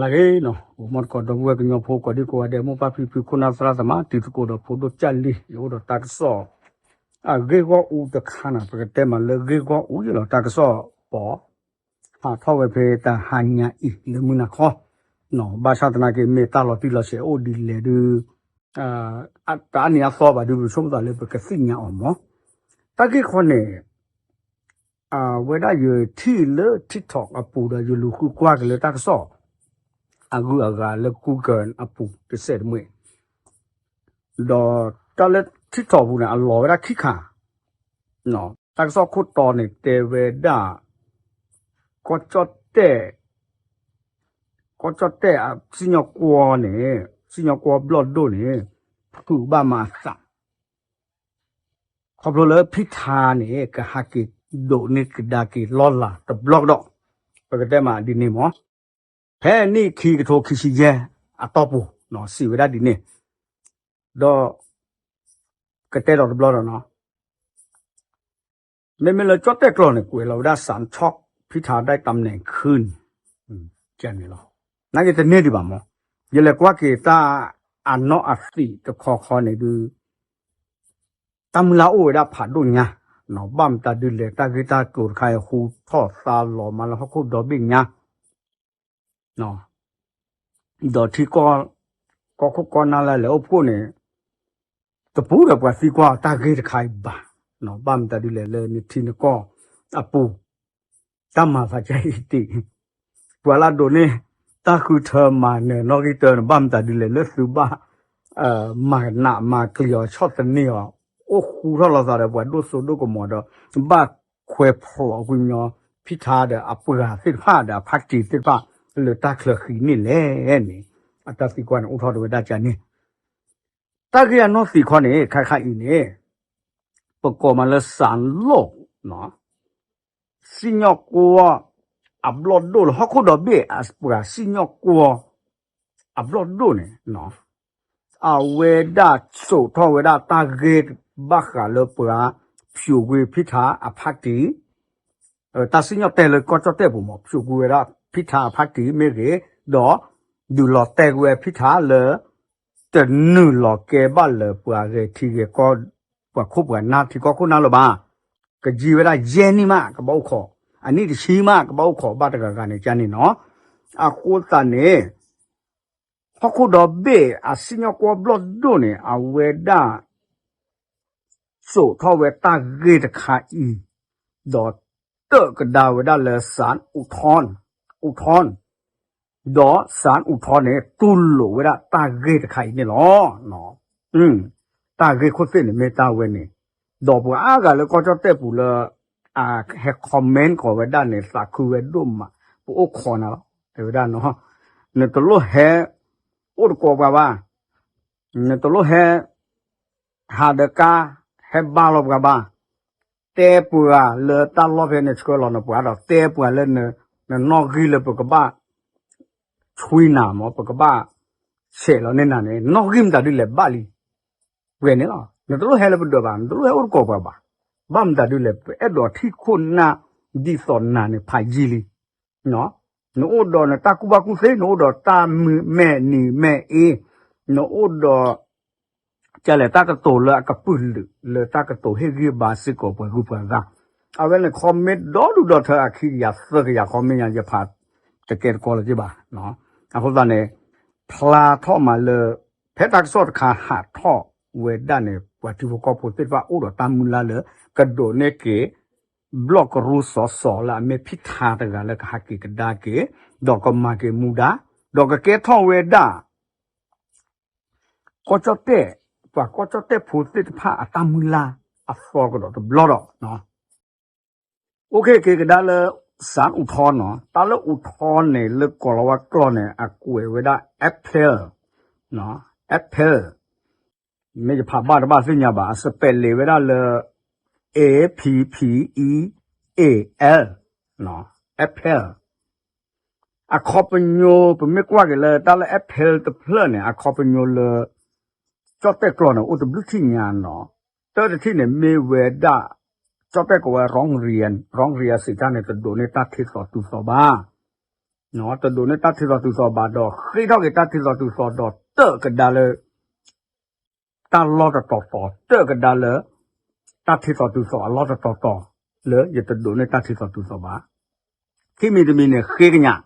လၢဂ့ၤနီၤ အိၣ်မီတကိးဒီပုၢ်ဝဲၢ်ကညီဖိ ကိးဒံကိးဂၤဒဲး မိၢ်ပၢ်ဖံဖု ခိၣ်နၢ်သရၣ်သမါ တံၤသကိးဒီးဖိဒိၣ်ကၢ်လံၤ ယအိၣ်ဒီးတၢ်ကစီၣ် အဂ့ၢ်ဂီၢ်အူတခါနီၤ ပကတဲမးလၢဂ့ၢ်ဂီၢ်အူယလီၤ တၢ်ကစီၣ်ပီ ဟးထီၣ်ဝဲဖဲတဟါညါအံၤ လၢမုၢ်နၤခီ ဘၣ်ဆၣ်သနာ်က့ မ့ၢ်တၢ်လီၤတံၢ်လီၤဆဲးအိၣ်ဒ်လဲၣ်ဒုး တအါန့ၢ်အသီဘၣ်ဒုး ပဆိကမိၣ်သးလၢပကသ့ၣ်ညါအီၤမး တၢ်ဂ့ၢ်ခီန့ၣ် အဝဲဒၣ်ယထံၣ်လၢ TikTok အပူၤဒီး ယလူၤဃုကွၢ်က့ၤလၢတၢ်ကစီၣ် အဂုၤအဂၤလၢ Google အပူၤတစဲးတမှဲၣ် ဒီးတၢ်လၢ TikTok ပူၤန့ၣ် အလီၤဝဲဒၣ်ခံခါ တၢ်ကစီၣ်ခိၣ်တီန့ၣ် တဲဝဲဒၣ် ကီၢ်ကၠီၣ်တဲၣ် ကီၢ်ကၠီၣ်တဲၣ်အစံၣ်ညီၣ်ကွီၢ်န့ၣ် စံၣ်ညီၣ်ကွီၢ်ဘျီၣ်ဒိၣ်န့ၣ် ဖုးဘၣ်မၤအသး ခီဖျိလၢဖံထါန့ၣ် ကဟးက့ၤဒိးန့ၢ်ကဒါက့ၤလီၢ်လၤတဘျီကဒီး ပကတဲမးဒ်န့ၣ်မး ဖဲနံၣ်ခံကထိခံဆံယဲၢ်အတီၢ်ပူၤ စံးဝဲဒၣ်ဒ်န့ၣ် ဒီး ကတဲဒီးတဘျီဒီးနီၤ မ့မ့ၢ်လၢကၠီၣ်တဲၣ်ကျိာ်န့ၣ် ကွဲးလီၤဝဲဒၣ် စၢၣ်ဆီၣ်ဖံထါဒၣ်တၢ်မနဲၣ်ခုၣ်န့ၣ် ကန့ၣ်လီၤ နာ်က့တန့ၢ်ဒံးဘၣ်မး ယလဲၤကွၢ်က့ၤတၢ်အနီၢ်အသံးတခီခီန့ၣ်ဒုး တၢ်မုၢ်လၢ်အိၣ်ဝဲဒၣ်ဖးဒိၣ်ညါ ဘၣ်မတၤဒုးလဲၣ် တၢ်ဂ့ၢ်တၢ်ကျိၤတခါအံၤ ဟူထီၣ်သါလီၤမးလၢဟီၣ်ခိၣ်ဒီဘ့ၣ်ညါ ဒီးထံကီၢ် ကီၢ်ခိၣ်ကီၢ်နၢ်လၢလဲၤအိၣ်ဖှိၣ်န့ၣ် တပူၤဒီးပှၤသံကွၢ်တၢ်ဂ့ၢ်တခါအံၤဘၣ်, ဘၣ်မတၤဒ်လဲၣ်လၢနထံနကီၢ်အပူၤ တၢ်မၤသးကအံၤတ့ၢ်, ပှၤလၢဒိးန့ၢ် တၢ်ဃုထၢမၤနၢၤနီၣ်ဂံၢ်တၢန့ၣ် ဘၣ်မတၤဒ်လဲၣ်လၢသုဘၣ် မၤကနးမၤကျံၤအီၤဆီၣ်သနံးအီၤ အိၣ်ဃူထီၣ်လီၤသးဒီးပှၤဒိၣ်စိဒိၣ်ကမီၤဒီး ဘၣ်ခွဲးဖျိးကွံာ်ညီ ဖံထါဒီးအပှၤသ့ၣ်တဖၣ်ဒီးအဖါတံၢ်သ့ၣ်တဖၣ် လၢတၢ်ချၢဃံန့ၣ်လဲၣ်န့ၣ် အတၢ်သံကွၢ်န့ၣ်အိၣ်ထီၣ်ဒၣ်ဝဲဒၣ်ကန့ၣ် တၢ်ဂ့ၢ်အနီၢ်သံးခီန့ၣ် ခါခါအံၤန့ၣ် ပကိးမးလၢစးလိၣ် စံၣ်ညီၣ်ကွီၢ် အဘျီၣ်ဒိၣ်လၢဟီၣ်ခိၣ်ဒီဘ့ၣ်အပှၤစံၣ်ညီၣ်ကွီၢ် အဘျီၣ်ဒိၣ်န့ၣ် အဝဲဒၣ်စိာ်ထီၣ်ဝဲဒၣ်တၢ်ဂ့ၢ်ဘၣ်ဃးလၢပှၤဖျိးကွံာ်ဖံထါအဖါတံၢ် တၢ်စံၣ်ညီၣ်တဲလၢကီၢ်ကၠီၣ်တဲၣ်ပူၤမး ဖျိးကွံာ်ဝဲဒၣ်ဖံထါအဖါတံၢ်မ့ၢ်ဂ့ၤ ဒီး ဒုးလီၤတဲာ်ကွံာ်ဝဲဖံထါလၢ တနုာ်လီၤကဲဘၣ်လၢပှၤဂဲၤထံဂဲၤကီၢ် ပှၤခိၣ်ပှၤနၢ်ထံကီၢ်ခိၣ်နၢ်လၢၤဘၣ်, ကယံာ်ဝဲဒၣ်ယဲၢ်နံၣ်မးကဘၣ်အိၣ်ခိး, အနံၣ်တဆံမးကဘၣ်အိၣ်ခိးဘၣ်တဂၤဂၤန့ၣ်ကန့ၣ်နီၤ, အဃိသတးန့ၣ် ဟီၣ်ခိၣ်ဒီဘ့ၣ်အစံၣ်ညီၣ်ကွီၢ်ဘျီၣ်ဒိၣ်န့ၣ် အဝဲဒၣ် စိာ်ထီၣ်ဝဲတၢ်ဂ့ၢ်တခါအံၤ, ဒီးတၢၣ်ကဒါဝဲဒၣ်လၢ စးအူထီၣ်, အူထီၣ်, ဒီးစးအူထီၣ်န့ၣ် တူၢ်လိာ်ဝဲဒၣ်တၢ်ဂ့ၢ်တခါအံၤန့ၣ်လီၤ. တၢ်ဂ့ၢ်ခိၣ်သ့ၣ်န့ၣ်မ့ၢ်တၢ်ဝဲန့ၣ်, ဒီးပှၤအါဂၤလၢကီၢ်ကၠီၣ်တဲၣ်ပူၤလၢ အဟဲ comment ကိးဝဲဒၣ်န့ၣ် သးခုဝဲဒိၣ်မး, ပအိၣ်ခိးနၤလီၤ တဲဝဲဒၣ်နီၤ, နတလိၣ်ဟဲ အိၣ်တကိးပှၤဘၣ် နတလိၣ်ဟဲ ဟးဒီးကါ ဟဲဘါလီၤပှၤဘၣ်, တဲပှၤလၢတၢ်လီၢ်ဖဲန့ၣ်ဆှၢလီၤနပှၤဒီး တဲပှၤလၢ နနီၣ်ဂံၢ်လၢပကဘၣ် ဆွံနၤမး ပကဘၣ် ဆဲးလီၤန့ၢ်နၤန့ၣ် နီၣ်ဂံၢ်မတၤဒုလဲၣ်ဘၣ်လံ, ပှဲၤန့ၣ်လီၤ. နတလိၣ်ဟဲလၢပဒၢးဘၣ် နတလိၣ်ဟဲအိၣ်တကိးပှၤဘၣ်, ဘၣ်မတၤဒုလဲၣ် ပအဲၣ်ဒိးထံၣ်ခိၣ်နၢ် ဒ်သိးနၤန့ၣ်ဖးယံာ်လံ နအိၣ်ဒီးနတၢ်ကူၣ်ဘၣ်ကူၣ်သ့ နအိၣ်ဒီးတၢ်မုာ်မဲာ်နံၤမဲာ်အ့, နအိၣ်ဒီး ကလဲၣ်တၢ်ကတိၤလၢအကပုာ်လုး လၢတၢ်ကတိၤဟ့ၣ်ဂံၢ်ဘါစ့ၢ်ကီးပှၤဂုၤပှၤဂၤ, အဝဲန့ၣ် comment ဒီဒူၣ်ဒီထၢအခံကယၤသၢကယၤ comment ညါ ယဖးတကဲတကီလၢၤဘၣ်, အဃိသတးန့ၣ် ဖျါထီၣ်မးလၢ ဖဲတၢ်ကစီၣ်တခါဟးထီၣ်ဝဲဒၣ်န့ၣ် ပှၤထံဖိကီၢ်ဖိသ့ၣ်တဖၣ်အိၣ်ဒီးတၢ်မုၢ်လၢ်လၢ ကဒိးန့ၢ်က့ၤ ဘျီၣ်ကရူၢ်စီၤစီၤလၢအမ့ၢ်ဖံထါတဂၤလၢကဟးက့ၤကဒါက့ၤ, ဒီးကမၤက့ၤမူဒါ, ဒီးကကဲထီၣ်ဝဲဒၣ် ကီၢ်ကၠီၣ်တဲၣ်, ပှၤကီၢ်ကၠီၣ်တဲၣ်ဖိသ့ၣ်တဖၣ်အတၢ်မုၢ်လၢ်အသီကဒီးတဘျီဒီး အိၣ်ခ့က့ၤကဒါလၢ စးအူထီၣ်နီၤ, တၢ်လၢအူထီၣ်န့ၣ် လၢကိးလီၤဝါကျိာ်န့ၣ် အကွဲးဝဲဒၣ် apple, apple, မ့ၢ်ယဖးဘၣ်တဘၣ်သ့ၣ်ညါဘၣ် အ spelling ဝဲဒၣ်လၢ A P P E A L, apple, အခီပညီ ပမ့ၢ်ကွၢ်က့ၤလၢတၢ်လၢ apple တဖျၢၣ်န့ၣ် အခီပညီလၢ ကၠီၣ်တဲၣ်ကျိာ်န့ၣ် အိၣ်တဘျုးထံၣ်ညါနီၤ, တၢ်တထံၣ်န့ၣ်မ့ၢ်ဝဲဒၣ် ကၠီၣ်တဲၣ်ကိးဝဲ ร้องเรียน, ร้องเรียน စံးတၢ်န့ၣ် တဒိးန့ၢ်တၢ်ထံၣ်သီတူၢ်သီဘၣ်, တဒိးန့ၢ်တၢ်ထံသီတုၤသီဘၣ်ဒီး ဃ့ထီၣ်က့ၤတၢ်ထံသီတုၤသီဒီး တၢၣ်ကဒါလၢ တၢ်လီၢ်တတီၤတီၤ, တၢၣ်ကဒါလၢ တၢ်ထံသီတုၤသီအလီၢ်တတီၤတီၤ လၢယတဒိးန့ၢ်တၢ်ထံသီတုၤသီဘၣ်. ခံမံၤတမံၤန့ၣ် ဃ့ကညး,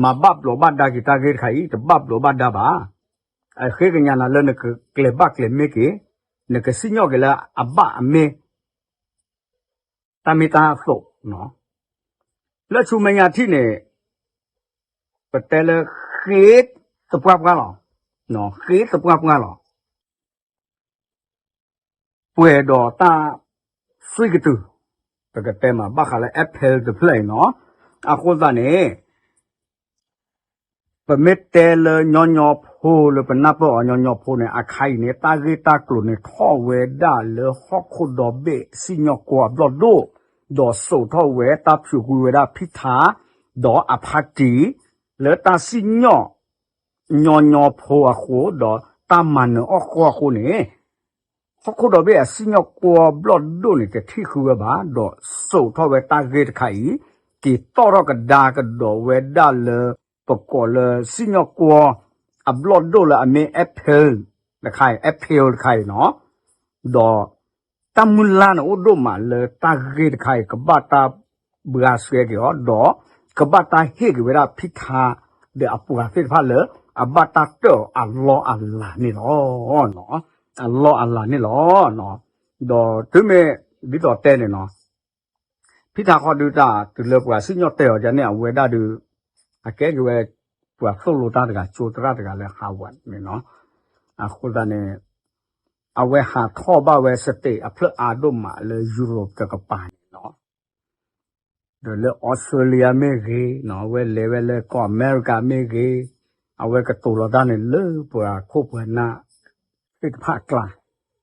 မၤဘၣ်ဘျိးဘၣ်ဒါက့ၤတၢ်ဂ့ၢ်တခါအံၤ တဘၣ်ဘျိးဘၣ်ဒါဘၣ်. ဃ့ကညးနၤလၢနကကျဲၤဘၣ်ကျဲၤမ့ၢ်က့ၤ, နကစံၣ်ညီၣ်က့ၤလၢအဘၣ်အမ့ၢ် တၢ်မ့ၢ်တၢ်အသိး, လၢဆူမဲာ်ညါထံၣ်န့ၣ် ပတဲလၢ ဃ့သပှၢ်ပှၢ်လီၤ, ဃ့သပှၢ်ပှၢ်လီၤ. ပှဲၤဒီးတၢ်သွံၣ်ကတုၤ, ပကတဲမး ဘၣ်ဃးလၢ April တဖျၢၣ်အံၤနီၤ. အဃိသတးန့ၣ် ပမ့ၢ်တဲလၢညီညီဖိလၢပနၢ်ပၢၢ်အီၤ ညီညီဖိန့ၣ် အခါအံၤန့ၣ် တၢ်ဂ့ၢ်တၢ်ကျိၤန့ၣ် ထီၣ်ဝဲဒၣ်လၢဟီၣ်ခိၣ်ဒီဘ့ၣ်စံၣ်ညီၣ်ကွီၢ်အဘျီၣ်ဒိၣ်, ဒီးစိာ်ထီၣ်ဝဲတၢ်ဖၠူးကွံာ်ဝဲဒၣ်ဖံထါ ဒီးအဖါတံၢ် လၢတၢ်စံၣ်ညီၣ်ညီညီဖိအဃိ ဒီးတၢ်မၤနၢၤအီၣ်ဃီအဃိန့ၣ် ဟီၣ်ခိၣ်ဒီဘ့ၣ်အစံၣ်ညီၣ်ကွီၢ်ဘျီၣ်ဒိၣ်န့ၣ် တထံၣ်ဃုဝဲဘၣ်, ဒီးစိာ်ထီၣ်ဝဲတၢ်ဂ့ၢ်တခါအံၤ က့ၤတီၣ်ထီၣ်ကဒါကဒီးဝဲဒၣ်လၢ ပကိးလၢစံၣ်ညီၣ်ကွီၢ်အဘျီၣ်ဒိၣ်လၢအမ့ၢ် April တခါအံၤ, April တခါအံၤနီၤ. ဒီးတၢ်မုၢ်လၢ်န့ၣ်အိၣ်ဒိၣ်မးလၢတၢ်ဂ့ၢ်တခါအံၤ ကဘၣ်တၢ်ဘှါဆှဲက့ၤအီၤ ဒီးကဘၣ်တၢ်ဟ့ၣ်က့ၤဝဲဒၣ်ဖံထါ ဒီးအပှၤသ့ၣ်တဖၣ်လၢ အဘၣ်တၢ်တၢၣ်အီၤအလီၢ်အလၤန့ၣ်လီၤ. အလီၢ်အလၤန့ၣ်လီၤ. ဒီးတုၤမ့ၢ် ဒ်သိးတဲန့ၣ်နီၤ, ဖံထါဃီဒုးတၢ် တုၤလၢပှၤစံၣ်ညီၣ်တဲာ်အီၤဒ်န့ၣ် အဝဲဒၣ်ဒုး အကဲက့ၤဝဲ ပှၤသိၣ်လိတၢ်တဂၤ ကၠိသရၣ်တဂၤလၢ Harvard န့ၣ်နီၤ. အဃိသတးန့ၣ် အဝဲဟးထီၣ်ဘၣ်ဝဲ state အဖျၢၣ်အါဒိၣ်မးလၢ Europe တကပၤန့ၣ်နီၤ. ဒီးလၢ Australia မ့ၢ်ဂ့ၤနီၤ, အဝဲလဲၤဝဲလၢကီၢ်အမဲရကၤမ့ၢ်ဂ့ၤ, အဝဲကတိၤလီၤတၢ်န့ၣ်လၢပှၤခိၣ်ပှၤနၢ်သ့ၣ်တဖၣ်အကျါ,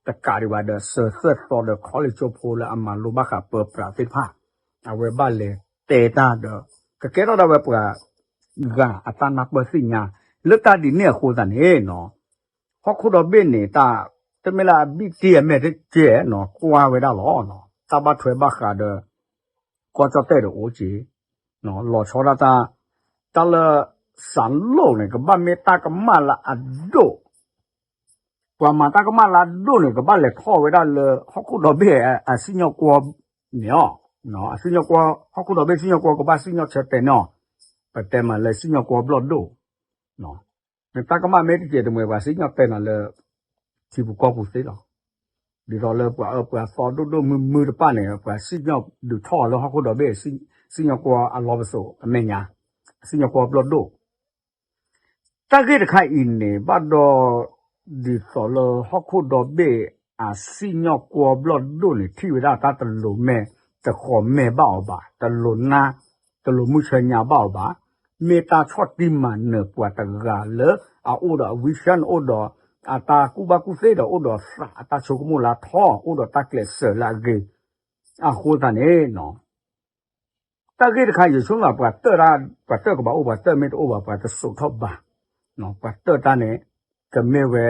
တကးဒံးဘၣ်ဒီး စၢၤသၢၣ်သီဒီး college ကၠိဖိလၢအမၤလိဘၣ်ဃးပၢပြးသ့ၣ်တဖၣ်, အဝဲဘၣ်လဲၤတဲတၢ်ဒီး ကကဲထီၣ်ဒၣ်ဝဲပှၤဂၤအတၢ်နၢ်ပၢၢ်သ့ၣ်ညါ, လၢတၢ်ဒ်န့ၣ်အဃိသတးန့ၣ်နီၤ ဟီၣ်ခိၣ်ဒီဘ့ၣ်န့ၣ် တၢ်တမ့ၢ်လၢအဘံၣ်တ့ၢ်အမဲာ်တကဲနီၤ ကွၢ်ဝဲဒၣ်လီၤ. တၢ်ဘၣ်ထွဲဘၣ်ဃးဒီး ကီၢ်ကၠီၣ်တဲၣ်ဒီးအိၣ်က့ၤ, လီၤဆီဒၣ်တၢ်, တၢ်လၢ စးလိၣ်န့ၣ် ကဘၣ်မ့ၢ်တၢ်ကမၣ်လၢအဒိၣ်, ပှၤမၤတၢ်ကမၣ်လၢအဒိၣ်န့ၣ် ကဘၣ်လဲၤထီၣ်ဝဲဒၣ်လၢဟီၣ်ခိၣ်ဒီဘ့ၣ်အစံၣ်ညီၣ်ကွီၢ်န့ၣ်လီၤ. အစံၣ်ညီၣ်ကွီၢ် ဟီၣ်ခိၣ်ဒီဘ့ၣ်စံၣ်ညီၣ်ကွီၢ်ကဘၣ်စံၣ်ညီၣ်ဆၢတဲာ်န့ၣ်လီၤ. ပတဲမးလၢစံၣ်ညီၣ်ကွီၢ်ဘျီၣ်ဒိၣ် နတၢ်ကမၣ်မ့ၢ်တကဲတမှဲၤ ပှၤစံၣ်ညီၣ်တဲာ်နၤလၢ ထံပူၤကီၢ်ပူၤသ့လီၤ. ဒ်သိးလၢပှၤအၢပှၤသီဒိၣ်ဒိၣ်မုၢ်မုၢ်တဖၣ်န့ၣ် ပှၤစံၣ်ညီၣ်ဒုးထီၣ်အီၤလၢဟီၣ်ခိၣ်ဒီဘ့ၣ် စံၣ်ညီၣ်ကွီၢ်အလီၢ်ပစိာ်အမဲာ်ညါ, စံၣ်ညီၣ်ကွီၢ်ဘျီၣ်ဒိၣ် တၢ်ဂ့ၢ်တခါအံၤန့ၣ် ဘၣ်ဒီး ဒ်သိးလၢဟီၣ်ခိၣ်ဒီဘ့ၣ်အစံၣ်ညီၣ်ကွီၢ်ဘျီၣ်ဒိၣ်န့ၣ် ထံၣ်ဝဲဒၣ်တၢ်တလိၤမဲာ်တဃီၤမဲာ်ဘၣ်အီၤဘၣ်, တလိၤနၢ် တလိၤမုၢ်ဆၢညါဘၣ်အီၤဘၣ်, မ့ၢ်တၢ်ဆီၣ်တံၢ်မၤနၢၤပှၤတဂၤလၢအအိၣ်ဒီးအ vision အိၣ်ဒီးအတၢ်ကူၣ်ဘၣ်ကူၣ်သ့ဒီး အိၣ်ဒီးသးအတၢ်ဆိကမိၣ်လၢထီ, အိၣ်ဒီးတၢ်ကျဲးစၢးလၢအဂ့ၤ, အဃိသတးန့ၣ် တၢ်ဂ့ၢ်တခါ ယဆိကမိၣ် ပှၤတၢၣ်တၢ် ပှၤတၢၣ်ကဘၣ်အိၣ် ပှၤတၢၣ်မ့ၢ်တအိၣ်ဘၣ် ပှၤတစိာ်ထီၣ်ဘၣ်, ပှၤတၢၣ်တၢ်န့ၣ် ကမ့ၢ်ဝဲ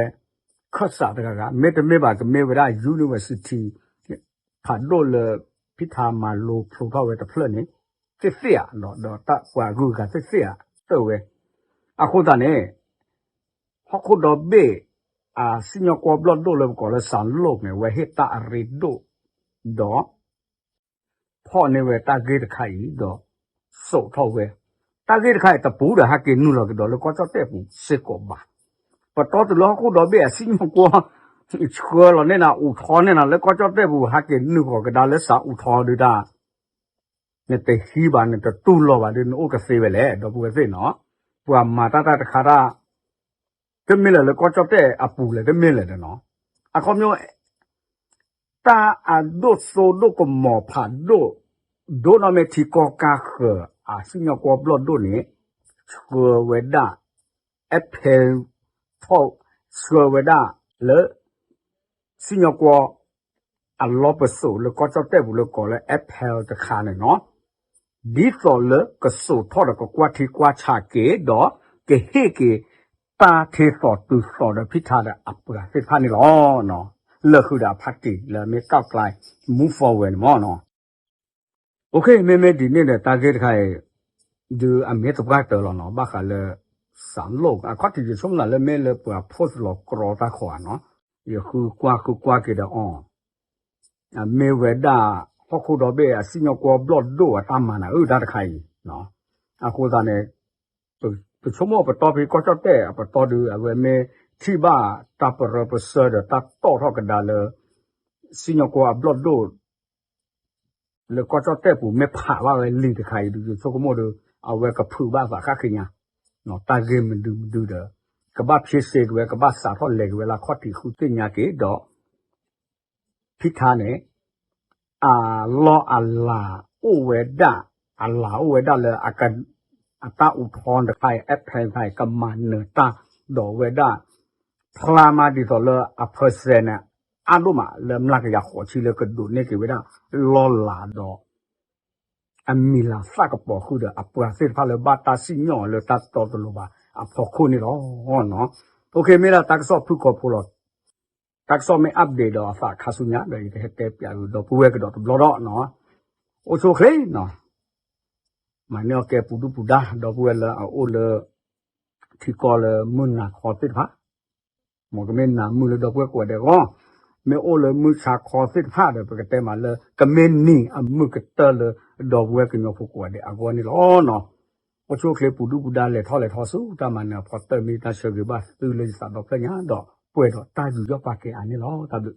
ခၢၣ်စးတဂၤဂၤ, မ့တမ့ၢ်ဘၣ် ကမ့ၢ်ဝဲဒၣ် university ဖးဒိၣ်လၢ ဖံထါမၤလိဖျိထီၣ်ဝဲတဖျၢၣ်န့ၣ် သ့ၣ်သ့ၣ်ဧါ, ဒီးတၢ်ပှၤဂုၤဂၤသ့ၣ်သ့ၣ်ဧါ တၢၣ်ဝဲ, အဃိသတးန့ၣ် ဟီၣ်ခိၣ်ဒီဘ့ၣ် အစံၣ်ညီၣ်ကွီၢ်ဘျီၣ်ဒိၣ်လၢပကိးလၢ စးလိၣ်န့ၣ် အဝဲဟ့ၣ်တၢ်အရ့ဒိၣ် ဒီး ဖီၣ်န့ၢ်ဝဲတၢ်ဂ့ၢ်တခါအံၤ ဒီးစိာ်ထီၣ်ဝဲ, တၢ်ဂ့ၢ်တခါအံၤတပူၤဒီး ဟဲက့ၤနုာ်လီၤကဒီးလၢကီၢ်ကၠီၣ်တဲၣ်ပူၤစ့ၢ်ကီးဘၣ်. ပတီၢ်တုၤလၢဟီၣ်ခိၣ်ဒီဘ့ၣ်အစံၣ်ညီၣ်ကွီၢ် ဆှၢလီၤန့ၢ်နၤ အိးထီန့ၢ်နၤလၢကီၢ်ကၠီၣ်တဲၣ်ပူၤ ဟဲက့ၤနုာ်ဃီၤကဒါလၢစးအိးထီဒုးတၢ် နတဟံးဘၣ် နတတူၢ်လိာ်ဘၣ်ဒီး နအိၣ်ကသ့ဝဲလဲၣ် ဒီပုၢ်ဝဲၢ်သ့ၣ်နီၤ, ပှၤမၤတၢ်တၢ်တခါတၢ် တမ့ၢ်လၢလၢကီၢ်ကၠီၣ်တဲၣ်အပူၤလဲၣ် တမ့ၢ်လဲၣ်ဒီးနီၤ, အခီပညီ တၢ်အဒိၣ်စိဒိၣ်ကမီၤဖးဒိၣ် ဒိၣ်နီၢ်မ့ၢ်ထံကီၢ်ကါဃၢၤ အစံၣ်ညီၣ်ကွီၢ်ဘျီၣ်ဒိၣ်န့ၣ် ဆှၢဝဲဒၣ် April ထီၣ် ဆှၢဝဲဒၣ်လၢ စံၣ်ညီၣ်ကွီၢ် အလီၢ်ပစိာ်လၢကီၢ်ကၠီၣ်တဲၣ်ပူၤလၢကိးလၢ April တခါန့ၣ်နီၤ, ဒ်သိးလၢကစိာ်ထီၣ်ဒီးကကွၢ်ထံကွၢ်ဆးက့ၤ ဒီးကဟ့ၣ်က့ၤ တၢ်ထံသီတုၤသီဒီးဖံထါဒီးအပှၤသ့ၣ်တဖၣ်န့ၣ်လီၤ. လၢာ်ဃုာ်ဒီးအဖါတံၢ်လၢအမ့ၢ် Kau Klai move forward န့ၣ်မ့ၢ်နီၤ. မ့မ့ၢ်ဒ်န့ၣ်ဒီး တၢ်ဂ့ၢ်တခါအံၤ ဒုးအမ့ၢ်သပှၢ်တၢၢ်လီၤနီၤ ဘၣ်ဃးလၢ စးလိၣ် အခီၣ်ထံးယဆိကမိၣ်လၢမ့ၢ်လၢပှၤ post လီၤကြီတၢ်ခီဧါနီၤ, ယဃုကွၢ်ဃုကွၢ်က့ၤဒီးအီၤ မ့ၢ်ဝဲဒၣ် ဟီၣ်ခိၣ်ဒီဘ့ၣ်အစံၣ်ညီၣ်ကွီၢ်ဘျီၣ်ဒိၣ်အတၢ်မၤနၢၤအုၣ်တၢ်တခါအံၤ, အဃိသတးန့ၣ် ပဆိကမိၣ်ပတီၢ်ဖဲကီၢ်ကၠီၣ်တဲၣ်အပတီၢ်ဒုး အဝဲမ့ၢ်ထံၣ်ဘၣ်တၢ်ပရၢပစၢၤဒီးတၢ်တီၣ်ထီၣ်ကဒါလၢ စံၣ်ညီၣ်ကွီၢ်အဘျီၣ်ဒိၣ် လၢကီၢ်ကၠီၣ်တဲၣ်ပူၤမ့ၢ်ဖးဘၣ်ဝဲလံာ်တခါအံၤဒုး ယဆိကမိၣ်ဒီး အဝဲကဖုးဘၣ်သးဃၣ်ဃ့ညါ တၢ်ဂ့ၢ်မနုၤမနုၤဒီး ကဘၣ်ဖ့စ့က့ၤဝဲ ကဘၣ်စးထီၣ်လဲၤက့ၤဝဲလၢခီၣ်ထံးဃုသ့ၣ်ညါက့ၤဒီး ဖံထါန့ၣ် အလီၢ်အလၤအိၣ်ဝဲဒၣ် အလၤအိၣ်ဝဲဒၣ်လၢ အတၢ်အူထီတခါအံၤ အဖဲခါအံၤ ကမၤနၢၤတၢ်ဒီးဝဲဒၣ် ဖျါမးဒ်သိးလၢအ percent န့ၣ် အါဒိၣ်မးလၢမျးကယၤဃိးဆံလၢကဒိးန့ၢ်က့ၤဝဲဒၣ် လီၢ်လၤဒီး အမံၤလၤသၣ်ကပီၤဃုာ်ဒီး အပှၤသ့ၣ်တဖၣ်လၢဘၣ်တၢ်စံၣ်ညီၣ်လၢတၢ်တီတလိၤဘၣ်အဖီခိၣ်န့ၣ်လီၤ. မ့ၢ်ဒၣ်တၢ်ကစီၣ်ဖုၣ်ကိာ်ဖိလီၤ. တၢ်ကစီၣ်မ့ၢ် update ဒီးအသးခါဆူညါဒီး ယကဟဲတဲပၠးဒီပုၢ်ဝဲၢ်ကဒီးတဘျီဒီး အိၣ်ဆူၣ်အိၣ်ချ့နီၤ မၤန့ၢ်အီၣ်ကဲပူၤဒုၣ်ပူၤဒါ ဒီပုၢ်ဝဲၢ်လၢအအိၣ်လၢ ထံကီၢ်လၢမုၢ်နၤခီသ့ၣ်တဖၣ်, မ်ကမ့ၢ်နၤမုၢ်လၢဒီပုၢ်ဝဲၢ်ကိးဂၤဒဲးအဂီၢ်, မ့ၢ်အိၣ်လၢမုၢ်ဆါခီသ့ၣ်တဖၣ်ဒီး ပကတဲမးလၢ ကမ့ၢ်နံၤအမုၢ်ကတၢၢ်လၢဒီပုၢ်ဝဲၢ်ကညီဖိကိးဂၤဒဲးအဂီၢ်န့ၣ်လီၤ. အိၣ်ဆူၣ်အိၣ်ချ့ပူၤဒုၣ်ပူၤဒါ လဲၤထီၣ်လဲၤထီဆူတၢ်မၤနၢၤအဖီတၢၢ် မ့ၢ်တၢ်ဆၢဂ့ၤဘၣ်သုလၢယသးဒီဖျၢၣ်ညါဒီး ပှဲၤဒီးတၢ်ယူးယီၣ်ပာ်ကဲအါန့ၣ်လီၤ. တၢ်ဘျုး